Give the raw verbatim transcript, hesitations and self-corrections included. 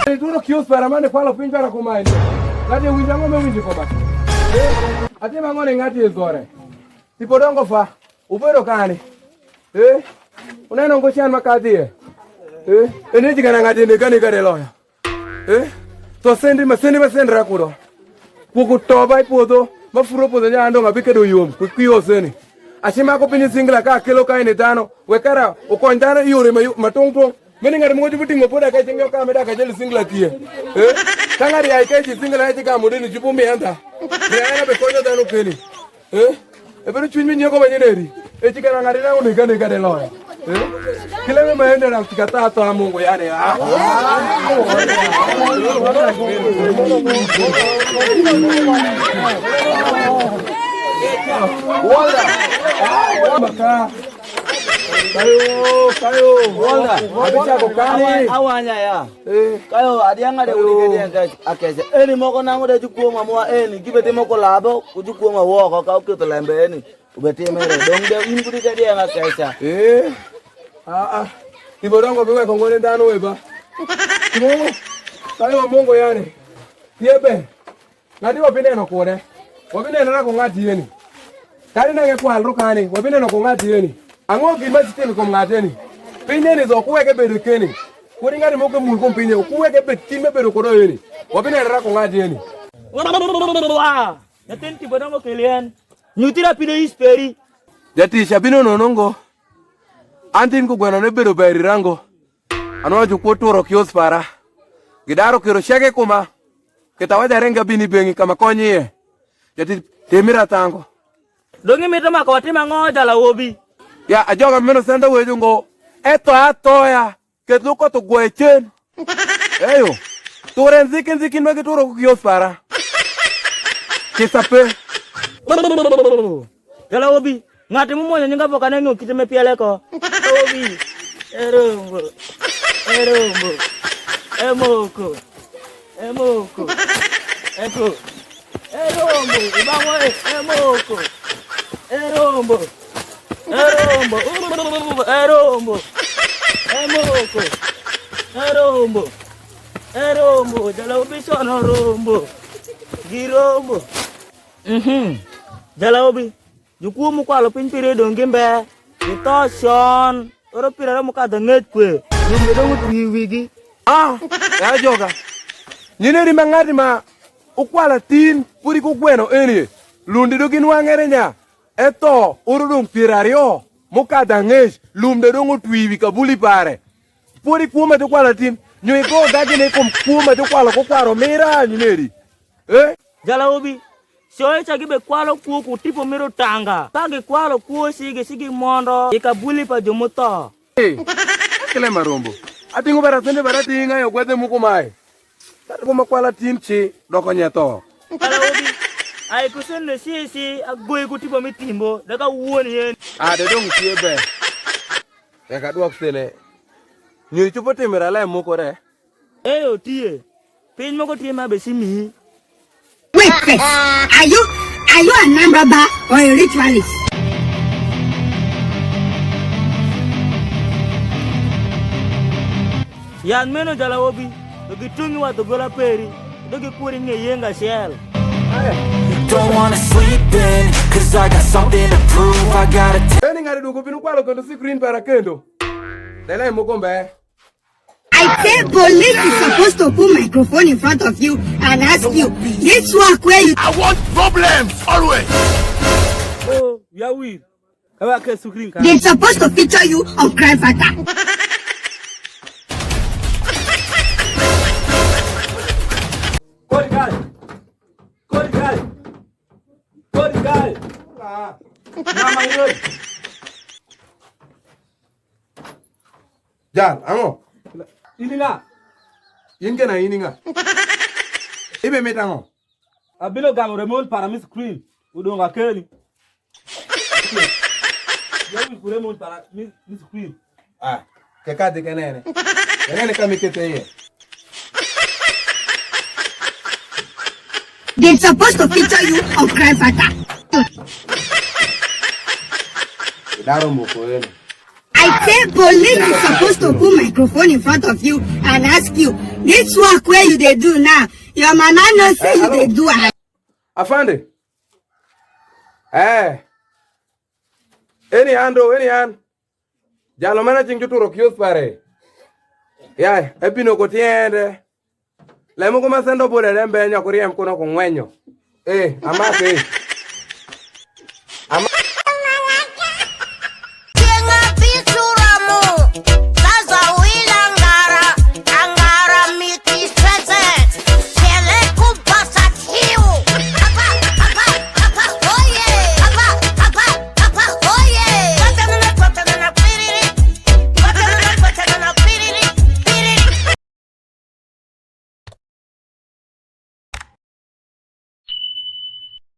Ituro kios para mane kwalo piny para kumae. Ng'ati winjo ang'o m'ewinjo kumae? Eh, atimo ang'o ni ng'ati e gore? Tipo dongo fa, ubedo kani. Eh, uneno ngo can ma kadhi e? Eh, ene jigana ng'ati ne kani kade loya. Eh, to sendi ma, sendi ma sendra kudo. Kuku toba i puodho, ma furo puodho nya ando ma bikedo yom, ku kwi oseni. Acimako piny singla ka akelo kae ni dhanu, wek kara ukony dhanu i yore ma yo-, ma tung' tung'. Mini ng'at moko jupo ting'o poda ka cing'yo ka mida ka jeli singla tie. Eh, ka ng'ato ya ikeji singla ya cigamo dini jupo mienda. Ni ena be konyo dhanu keni. Eh? Ebedo cwiny mi nyeko ma nyeneri. E ci kena ng'adi na unega nega de loya. Eh? Kileme ma ende na tika ta ta Mungu yani. Ah. Walda. Walda. Kayo, kayo. Walda. Abicha ko kani. Awanya ya. Eh. Kayo adianga de wudi ke dianga akece. Eni moko nango de jukwonga mwa eni gibetimo kolabo ku jukwonga woko ka uketho lembe eni. Ubetime re. Dong de in kudi ke dianga keca. Eh. Ah, ah. Tipo dongo biweko ngone dhanu we ba. Tipo. Kayo Mungu yani. Yebe. Ng'ati wabineno kude, wabineno na ku ng'at yeni. Kadi nenge kwal rukani, wabineno ku ng'at yeni. Ang'o gin ma citimo kum ng'at yeni? Piny neni dho kuweke bedo keni. Kudi ng'ati moko emul kum pinye, kuweke bed tim ebedo kudo yeni. Wabineno na ku ng'at yeni. Nyathin tipo dongo kel yen. Nyuthira pino is peri. Jatic abino nono ngo. An tin kugweno ne bedo ber ira ngo. Anwang'o jukwo turo kiosk para. Gidaru kiro ceke kuma. Keta wajarenga bini beng'i kama konyi ie. Jati temi ratango. Dong' imito maka watim ang'o jalawobi? Ya ajoga meno senda wejo ngo. Etho athoya. Ket lu koth ogwoye cen. Eyo. Ture nziki nziki ma gituro ku kiosk para. Kisa pe. Jalawobi. Ng'atu m'umwonyo nying avokane ng'eyo kite m'epiele ko. Obi. Erongo. Erongo. Emoko. Emoko. Eko. Erombo. Ibang'o e. Emoko. Erombo. Erombo. Erombo. Emoko. Erombo. Erombo. Jalawobi cono rombo. Girombo. Mhm. Jalawobi. Jukwo m'ukwalo piny pire dong' gimbe, githo con, oro pire ro mukadhu ang'ec kwe, lum de dong' otwi i wigi. Ah, ya joga. Nyineri ma ng'ati ma ukwala tin pudi kugweno eni, lum de dong' ginwang'ere nya, etho oro dong' pier ario mukadhu ang'ec, lum de dong' otwi i wi kabuli pare. Pudi kwo ma jukwala tin, nyo igo dagi ni kum kwo ma jukwala kukwaro mira nyineri. Eh? Jalawobi, coyo ca gibekwalo kwo ku tipo mir utanga, ka gikwalo kwo cigi ci gimondo i kabuli pa ju m'utho. Hey, kile marombo. Atingo bara sende bara tinga yo gwedhe muku mai. Kadi kuma kwala tin ci doko nye tho. Jalawobi, ai ku sende ci ci agoyi ku tipo mi timbo, de ka wuon yen. Ah, de dong tie be. Eka dwok sene. Nyo icupo timira le muku re. Eyo tie. Piny moko tye ma becimiyi. Wait first. Are you, are you an armed robber or a ritualist? Yan meno jalawobi, to gitung'i wadho gola peri, to gikuri ng'e yenga acel. Don't wanna sleep in, 'cause I got something to prove. I gotta t- Eni ng'ani dugu bino kwalo kendo screen para kendo. Dela e moko mbe. I say police is supposed to put microphone in front of you and ask you, this work where you I want problems always. Oh, ya wir. Kawa ke sukrin ka. They supposed to feature you on Crime Factor. Call guy. Call guy. Call guy. Ah. Mama yun. Jal, ang'o? In ng'a? In kena in ng'a? Ibe mit ang'o? Abino gamo remon para mi screen. Udong akeni. Yawi ku remon para mi, mi screen. Ah, ke kadhi ke nene. Ke nene ka mikete iye. They supposed to feature you on Crime Factor. Daro moko eno. I say police is supposed to put microphone in front of you and ask you, this work where you dey do now, your mama know say you dey do am. Afande. Eh. Eni an do, eni an. Jalo mana cing juturo kios pare. Ya, ebino ko tiende. Lemo kuma sendo bode lembe nyoko riem kuno ku ngwenyo. Eh, amake. Ama